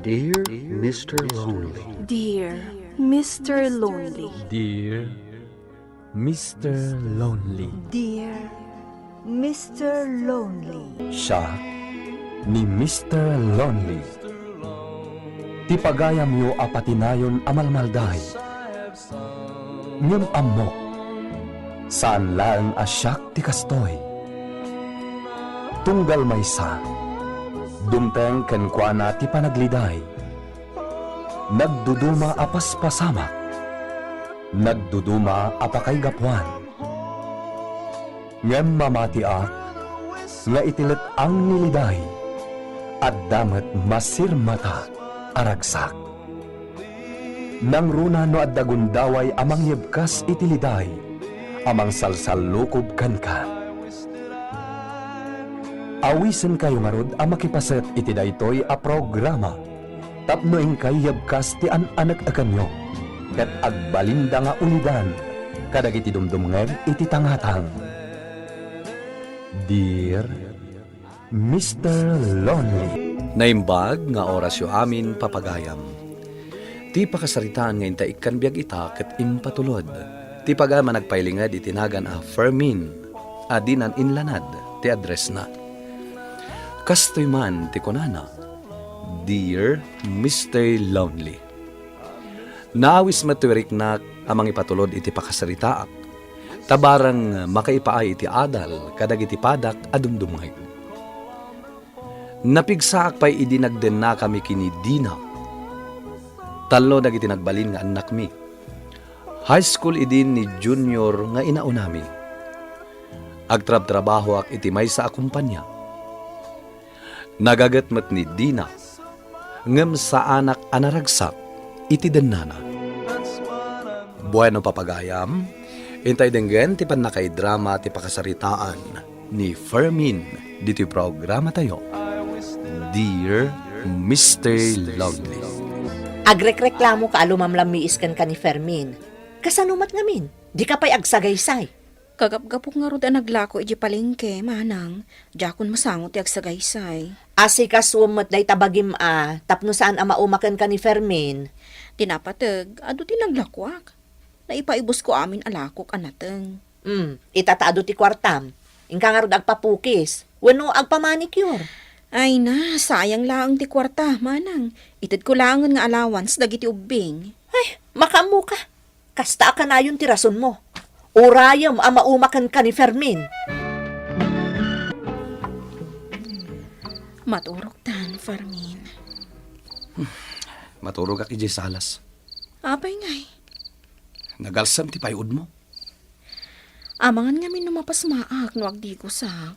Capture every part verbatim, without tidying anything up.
Dear Mister Lonely. Dear Mister Lonely. Dear Mister Lonely. Dear Mister Lonely. Siak ni Mister Lonely. Ti pagayamyo a patinayon a malmalday. Ngem ammok, saan laeng a siak ti kastoy. Tunggal maysa, dumteng kenkuana ti panagliday. Nagduduma a paspasamak, nagduduma a pakaigapuan. Ngem mamatiak nga iti let-ang ni liday, adda met masirmata a ragsak. Nangruna no adda gundaway a mangyebkas iti liday a mangsalsallukob kenka. Awisenkayo ngarud a makipaset iti daytoy a programa tapno inkay yebkas ti an-anek-ekenyo ket agbalinda nga ulidan kadagiti dumdumngeg iti tangatang. Dear Mister Lonely. Naimbag nga orasyo amin, papagayam. Ti pakasaritaan nga inta ikkan biag ita ket impatulod. Ti pagayam a nagpailinged iti nagan a Fermin a dinan inlanad ti addressna. Kastoy man ti kunana, "Dear Mister Lonely." Naawis met ti wiriknak a mangipatulod iti pakasaritaak, ta barang makaipaay iti adal kadagiti padak a dumdumngeg. Napigsaak pay idi nagdennakami ken ni Dina. Tallo dagiti nagbalin nga annakmi. High school idin ni Junior nga inaunami. Agtrabtrabahoak iti maysa a kompania. Nagaget met ni Dina, ngem saanak a naragsak iti dennana. Bueno, papagayam, intay denggen ti pannakaidrama ti pakasaritaan ni Fermin ditoy programatayo, Dear Mister Lonely. Agrekreklamoka a lumamlammiis kenka ni Fermin. Kasano met ngamin? Dika pay agsagaysay. Kagapgapok ngarud a naglako idiay palengke, manang, diakon masango ti agsagaysay. Asikasuem met dayta bagim a tapno saan a mauma kenka ni Fermin. Ti napateg, adu ti naglakoak. Naipaibusko amin a lakok a nateng. Hmm, ita ta adu ti kuartam. Inka ngarud agpapukis. Wenno agpamanicure. Ay na, sayang laeng ti kuarta, manang. Itedko laengen nga allowance dagiti ubbing. Ay, makaammoka. Kasta a kanayon ti rasonmo. Urayem a mauma kenka ni Fermin. Maturogtan, Fermin. Maturogak idiay salas. Apay ngay? Nagalsem ti pay-odmo. Amangan ngamin no mapasmaak no agdigusak.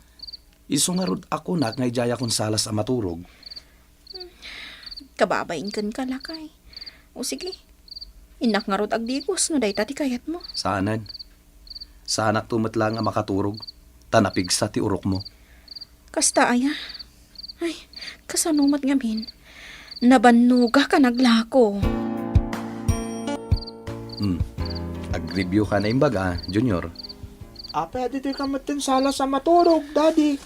Isu ngarud a kunak nga idiayakon salas a maturog. Kababain kenka, lakay. O sige, innak ngarud agdigos no dayta ti kayatmo. Saanen. Saanakto met laeng a makaturog, ta napigsa ti urokmo. Kasta aya? Ay, kasano met ngamin? Nabannogak a naglako. Hmm. Agribyo ka naimbag a, Junior. Apay a ditoy ka metten salas a maturog, Daddy?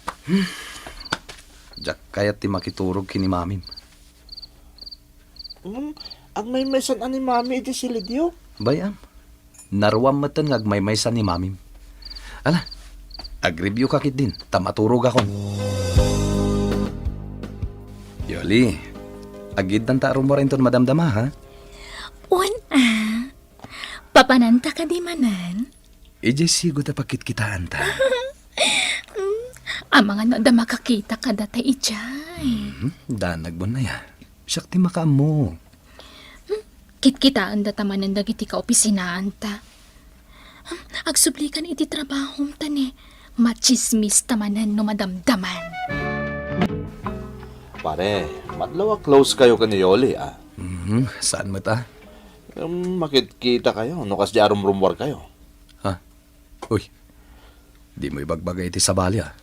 Diak kayat ti makiturog ken ni Mamim. Hmm, agmaymaysan a ni Mami iti silidyo? Bay-am. Naruam metten nga agmaymaysan ni Mamim. Ala, agribyo ka ketdin, ta maturogakon. Yoli, agiddanta a rummuar inton madamdama, ha? Wen a. Papananta kadi manen? Idiay sigut a pagkitkitaanta. Mm, amangan no adda makakita kadata idiay. Mhm, danag, Bonay, a. Siak ti makaammo. Hmm, kitkitaendata manen dagiti kaopisinaanta. Hmm, agsublikan iti trabahom ta ne, matsismista manen no madamdaman. Pare, madlaw a close kayo ken ni Yoli, a. Mhm, saan met a? Em, makitkita kayo, no kasdi a rumrummuar kayo. Ha? Uy, dimo ibagbaga iti sabali, a.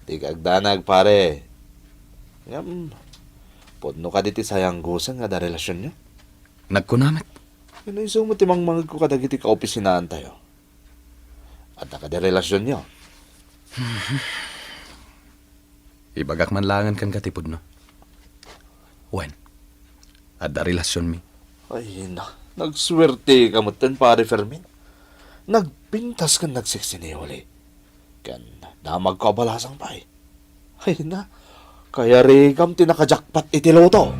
Dika agdanag, pare. Ngem, pudno kadi ti sayanggosen nga adda relasionyo? Nagkuna met. Wenno isu met ti mangmangegko kadagiti kaopisinaantayo. Adda kadi relasionyo? Ibagak man laengen kenka ti pudno. Wen, adda relasionmi. Ay, na, nagsuerteka metten, Pare Fermin. Nagpintas ken nagseksi ni Yoli. Ken damagko a balasang pay. Ay na, kayarigam ti nakajakpat iti loto.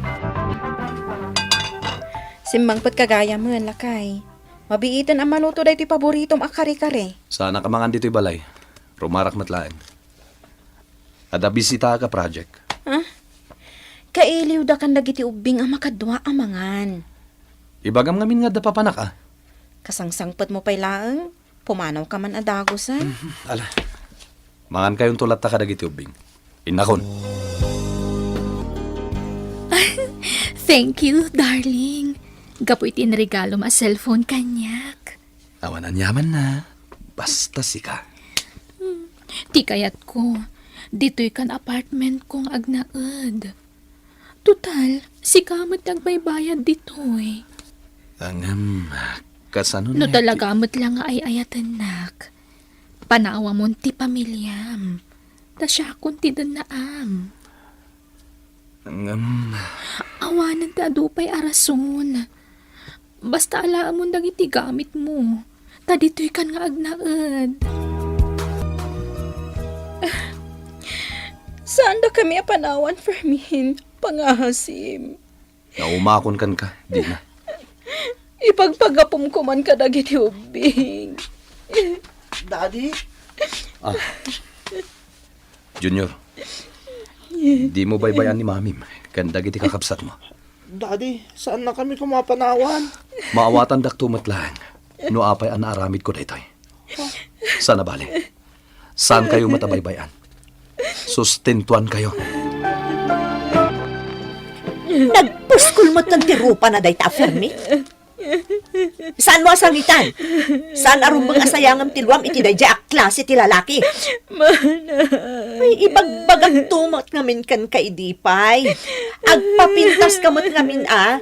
Simmangpet ka gayamen, lakay. Mabiiten a maluto daytoy paboritom a kare-kare. Saanak a mangan ditoy balay. Rumarak met laeng. Adda bisitaak a project. Ah? Kailiwda kan dagiti ubbing a makadua a mangan. Ibagam ngamin nga adda papanak, a. Kasangsangpetmo pay laeng. Pumanawka man a dagusen. Ala. Mangankayonto latta kadagiti ubbing. Innakon. Thank you, darling. Gapu iti inregalom a cellphone kaniak. Awan aniamanna. Basta sika. Hmm. Ti kayatko, ditoy kan apartment kong agnaed. Total, sika met ti agbaybayad ditoy. Ngem, kasano no ti talaga met la nga ay-ayatennak, panawamon ti pamiliam, ta siakon ti dennaam. Ngem, awanen ti adu pay a rason. Basta alaemon dagiti gamitmo, ta ditoy kan nga agnaed. Saandakami a panawan, Fermin. Pangahasim. Naumakon kenka, dina. Ipagpagapom koman kadagiti ubbing. Daddy? Ah. Junior, dimo baybay-an ni Mamim ken dagiti kakabsatmo. Daddy, saannakami koma a panawan. Maawatandakto met laeng no apay a naaramidko daytoy. Saan a bale. Saankayo met a baybay-an. Sustentuankayo. Nagpuskol met ti rupana dayta a Fermin. Saanmo a sangitan? Saan a rumbeng a sayangem ti luam iti daydiay a klase ti lalaki? Manang. Ay, ibagbagakto met ngamin kenka idi pay. Agpapintaska met ngamin a.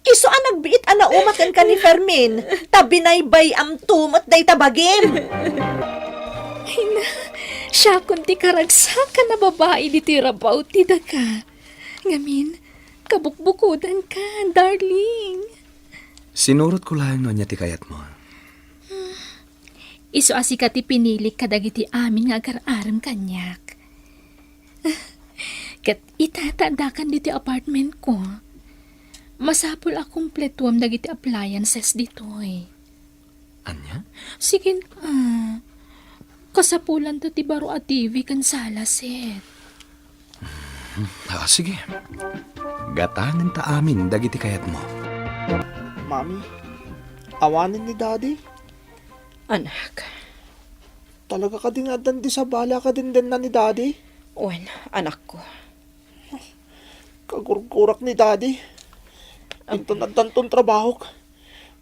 Isu a nagbiit a naumatenka ni Fermin, ta binaybay-amto met dayta bagim. Ay na, siakon ti karagsakan a babai ditoy rabaw ti daga. Ngamin, kabukbukodanka, darling. Sinurotko laeng no ania ti kayatmo. Isu a sika ti pinilik kadagiti amin nga agar-arem kaniak. Ket ita ta addakan ditoy apartmentko. Masapul a kumpletuem dagiti appliances ditoy. Ania? Sige, ah, kasapulanta ti baro a T V ken sala set. Ah, sige. Gatangenta amin dagiti kayatmo. Mami, awanen ni Daddy? Anak. Talaga kadi nga addan di sabali a kadindenna ni Daddy? Wen, anakko. Kagurgurak ni Daddy. Am- Inton addanton trabahok,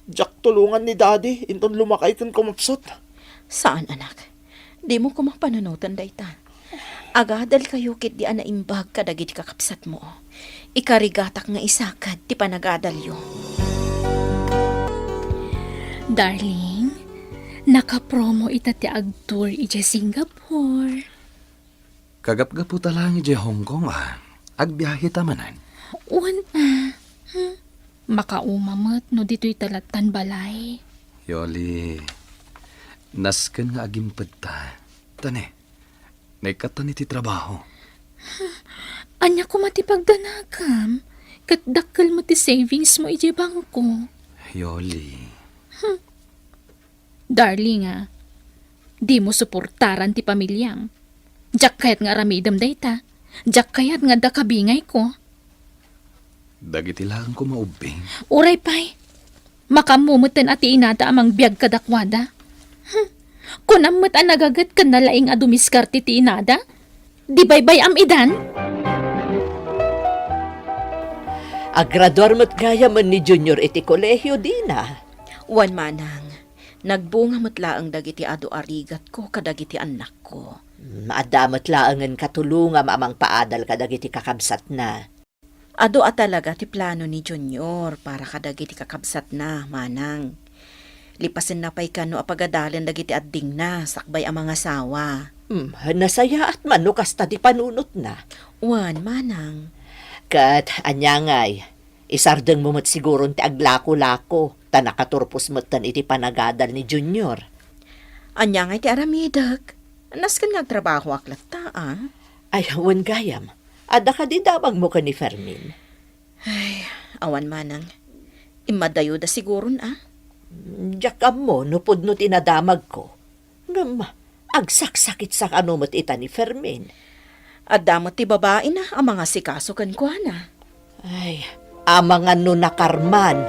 diak tulongan ni Daddy inton lumakay ken kumapsut. Saan, anak. Dimo koma panunoten dayta. Agadalkayo ketdi a naimbag kadagiti kakabsatmo. Ikarigatak nga isakad ti panagadalyo. Darling, nakapromo ita ti agtour idiay Singapore. Kagapgaputa laeng idiay Hong Kong, a. Agbiaheta manen. Wen, a. Hmm. Makauma met no ditoyta lattan balay. Yoli, nasken nga agimpedta. Ta ne, naikatan iti trabaho. Ania koma ti pagdanagam? Ket dakkel met ti savingsmo idiay bangko. Yoli. Hmm. Darling, a, dimo suportaran ti pamiliam. Diak kayat nga aramidem dayta. Diak kayat nga adda kabingayko. Dagiti laeng koma ubbing. Uray pay. Makaammo metten a ti inada a mangbiag kadakuada. Hmm. Kunam met a nagaget ken nalaing a dumiskarte ti inada. Di baybay-am idan? Agraduar met gayamen ni Junior iti kolehio, dina? Wen, manang. Nagbunga met laeng dagiti adu a rigatko kadagiti annakko. Mm, adda met laengen katulongam a mangpaadal kadagiti kakabsatna. Adu a talaga ti plano ni Junior para kadagiti kakabsatna, manang. Lipasenna pay kano a pagadalen dagiti addingna sakbay a mangasawa. Mm, nasayaat man no kasta ti panunotna. Wen, manang. Ket ania ngay, isardengmo met siguron ti aglako-lako, ta nakaturpos metten iti panagadal ni Junior. Ania ngay ti aramidek? Nasken nga agtrabahoak latta, a? Ay, wen gayam. Adda kadi damagmo ken ni Fermin? Ay, awan manang. Immadayoda siguron, a? Diak ammo no pudno ti nadamagko. Ngem, agsaksakit sa kano met ita ni Fermin. Adda met ti babaina a mangasikaso kenkuana. Ay, amangan no nakarman.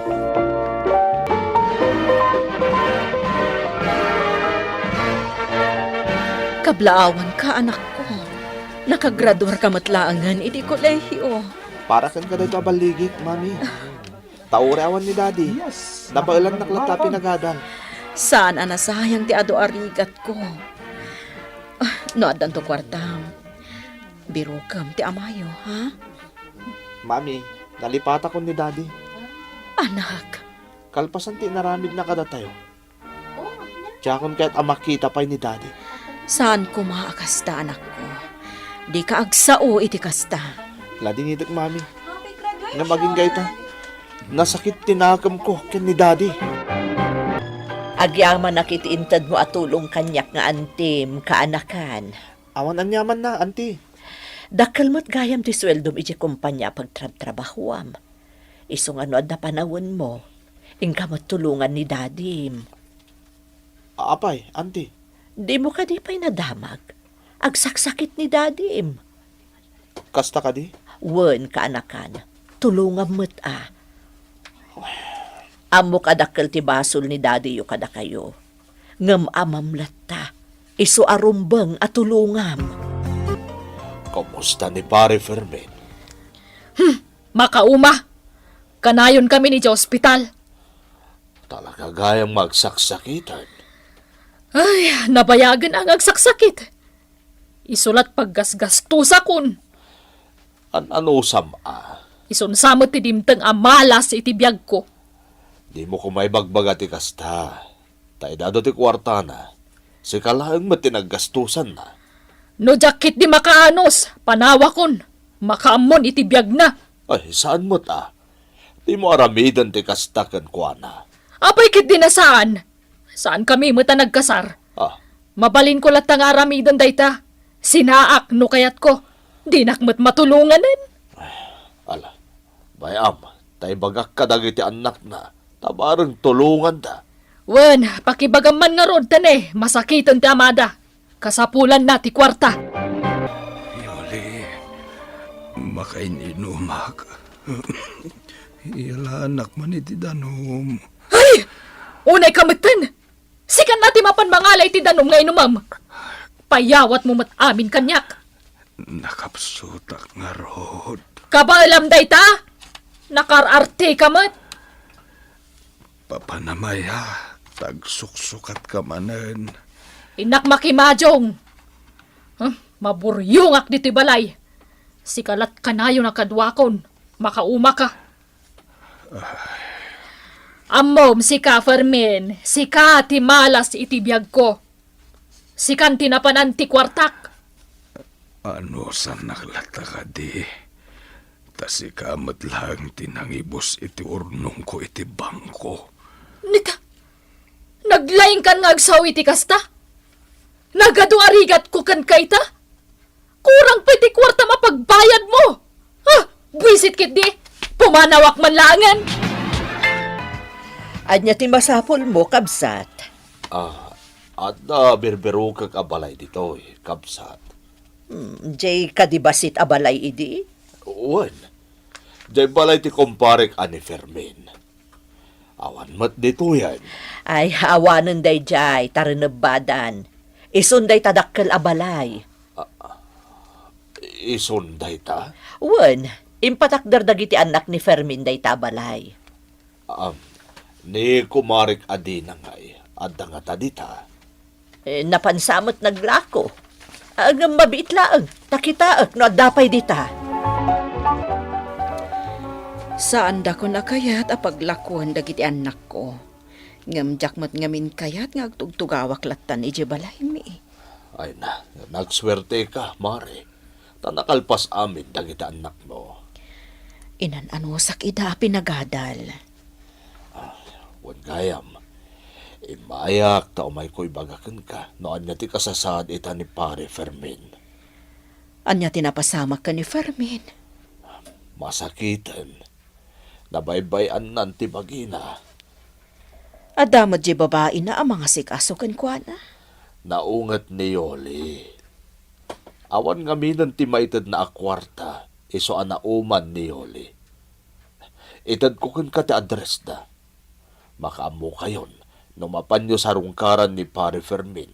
Kablaawanka, anakko. Nakagraduarka met laengen iti kolehio. Para kenka daytoy a balligik, Mami. Ta uray awan ni Daddy, nabaelannak latta a pinagadal. Saan a nasayang ti adu a rigatko. Ah, no addanto kuartam, birokem ti amayo, ha? Mami, nalipatakon ni Daddy. Anak. Kalpasan ti inaramidna kadatayo, diakon kayat a makita pay ni Daddy. Saan koma a kasta, anakko. Dika agsao iti kasta. Ladingitek, Mami. Ngem agingga ita, nasakit ti nakemko ken ni Daddy. Agyamanak iti intedmo a tulong kaniak nga antim, kaanakan. Awan aniamanna, anti. Dakkel met gayam ti sueldom idiay kompania a pagtrabtrabahoam. Isu nga no adda panawenmo, inka met tulongan ni Dadim. Apay, anti? Dimo kadi pay nadamag? Agsaksakit ni Dadim. Kasta kadi? Wen, kaanakan. Tulongam met a. Ammok a dakkel ti basol ni Dadiyo kadakayo. Ngem amam latta, isu a rumbeng a tulongam. Kumusta ni Pare Fermin? Hmm, makauma. Kanayon kami idiay ospital. Talaga gayam nga agsaksakiten. Ay, nabayagen a nga agsaksakit. Isu la't paggasgastusakon. An-anusam a? Isun sa met ti dimteng a malas iti biagko. Dimo koma ibagbaga ti kasta. Ta idi adu ti kuartana, sika laeng met ti naggastusanna. No diak ketdi makaanus, panawakon, makaammon iti biagna. Ay, saan met a? Dimo aramiden ti kasta kenkuana. Apay ketdi a saan? Saankami met a nagkasar. Ah. Mabalinko latta nga aramiden dayta. Sinaak no kayatko. Dinak met matulonganen. Ala, bay-am, ta ibagak kadagiti annakna, ta bareng tulonganda. Wen, pakibagam man ngarud ta ne, masakiten ti amada. Kasapulanna ti kuarta. Yoli, makain-inumak. Iyalanak man iti danum. Ay! Unay ka metten! Sikan na ti mapan mangala iti danum nga inumem. Payawatmo met amin kaniak. Nakapsutak ngarud. Kabaelam dayta? Nakaar-arte ka met. Papanamaya, tagsuksukat ka manen. Innak makimadiong. Huh? Maburyongak ditoy balay. Sika la't kanayon a kaduakon. Makauma ka. Ammom, sika, Fermin, sika ti malas iti biagko. Sikan ti napanan ti kuartak. Anusannak latta kadi? Ta sika met laeng ti nangibus iti urnongko iti bangko. Nita, naglaingkan nga agsao iti kasta? Nagadu a rigatko kenka ita? Kurang pay ti kuartam a pagbayadmo! Ha? Buisit ketdi! Pumanawak man laengen! Ania ti masapulmo, kabsat? Ah, adda birbirokek a balay ditoy, kabsat. Hmm, diay kadi bassit a balay idi? Wen. Diay balay ti kumparek a ni Fermin. Awan met ditoyen. Ay, awanen daydiay, ta rinebbadan. Isun dayta dakkel a balay. Ah, isun dayta? Wen, impatakder dagiti annak ni Fermin dayta a balay. Ah, ni kumarek a Dina ngay, adda ngata dita? Eh, napan sa met naglako. Ah, ngem mabiit laeng, ta kitaek no adda pay dita. Saandakon a kayat a paglakuen dagiti annakko. Ngem diak met ngamin kayat nga agtugtugawak lattan idiay balaymi. Ay na, nagsuerteka, Mare. Ta nakalpas amin dagiti annakmo. Inan-anusak ida a pinagadal. Ah, wen gayam, immayak ta umayko ibaga kenka no ania ti kasasaad ita ni Pare Fermin. Ania ti napasamak ken ni Fermin? Masakiten. Nabaybay-annan ti bagina. Adda met diay babaina a mangasikaso kenkuana? Naunget ni Yoli. Awan ngaminen ti maitedna a kuarta, isu a nauman ni Yoli. Itedko kenka ti addressda. Makaammokayon no mapanyo sarungkaran ni Pare Fermin,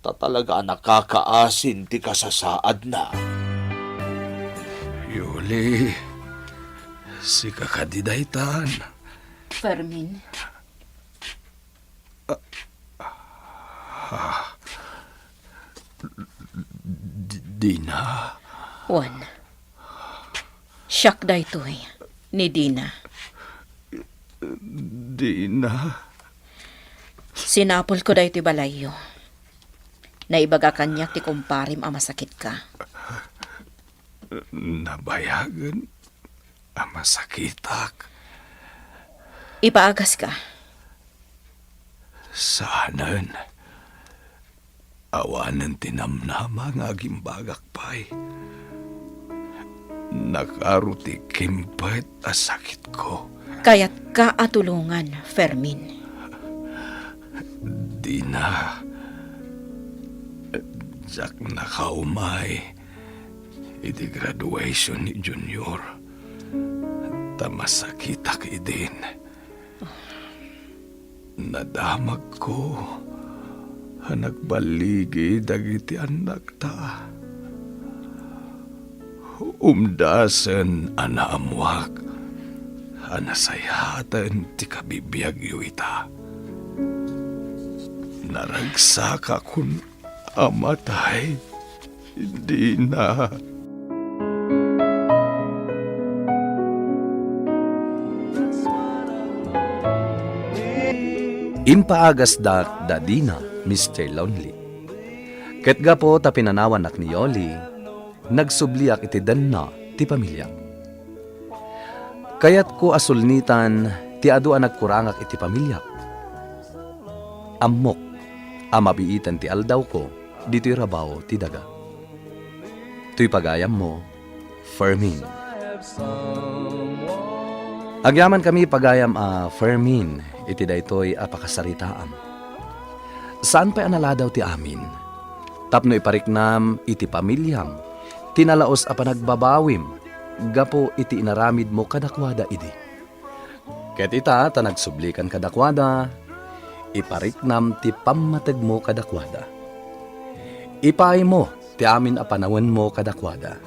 ta talaga a nakakaasin ti kasasaadna. Yuli, sika kadi daytan? Fermin. Ah, ah, D-, Dina? Wen. Siak daytoy, ni Dina. Dina? Sinapulko daytoy balayyo. Naibaga kaniak ti kumparem a masakitka. Nabayagen a masakitak. Ipaagaska. Saanen. Awanen ti namnama nga agimbagak pay. Nakaro ti kimpet a sakitko. Kayatka a tulongan, Fermin. Dina. Diak nakaumay iti graduation ni Junior. Ta masakitak idin. Nadamagko a nagballigi dagiti annakta. Umdasen a naammoak a nasayaten ti kabibiagyo ita. Naragsakakon a matay, Dina. Impaagasdak da Dina, Mister Lonely. Ket gapu ta pinanawannak ni Yoli, nagsubliak iti denna ti pamiliak. Kayatko a sulnitan ti adu a nagkurangak iti pamiliak. Ammok a mabiiten ti aldawko ditoy rabaw ti daga. Toy pagayammo, Fermin. Agyamankami pagayam a Fermin iti daytoy a pakasaritaam. Saan pay a naladaw ti amin. Tapno ipariknam iti pamiliam ti nalaus a panagbabawim gapu iti inaramidmo kadakuada idi. Ket ita ta nagsublikan kadakuada, ipariknam ti pammategmo kadakuada. Ipaaymo ti amin a panawenmo kadakuada.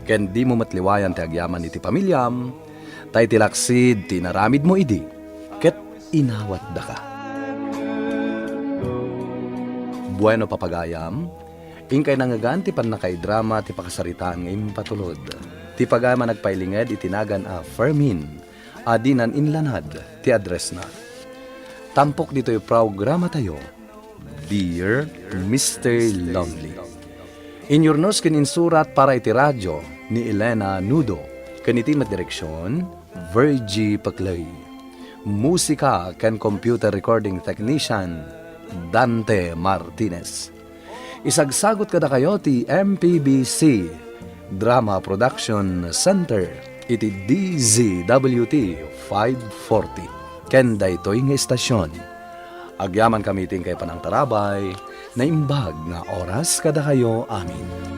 Ken dimo met liwayan ti agyaman iti pamiliam, ta iti laksid ti inaramidmo idi, ket inawatdaka. Bueno, papagayam, inkay nangngegan ti pannakaidrama ti pakasaritaan nga impatulod. Ti pagayam a nagpailinged iti nagan a Fermin a dinan inlanad ti addressna. Tampok ditoy programatayo, Dear Mister Lonely. Inyurnos ken insurat para iti radio ni Elena Nudo, ken iti met direksion, Virgie Paclay. Musika ken computer recording technician, Dante Martinez. Isagsagut kadakayo ti M P B C Drama Production Center iti D Z W T five forty. Ken daytoy nga istasion, agyamankami iti inkay panangtarabay, naimbag nga oras kadakayo amin.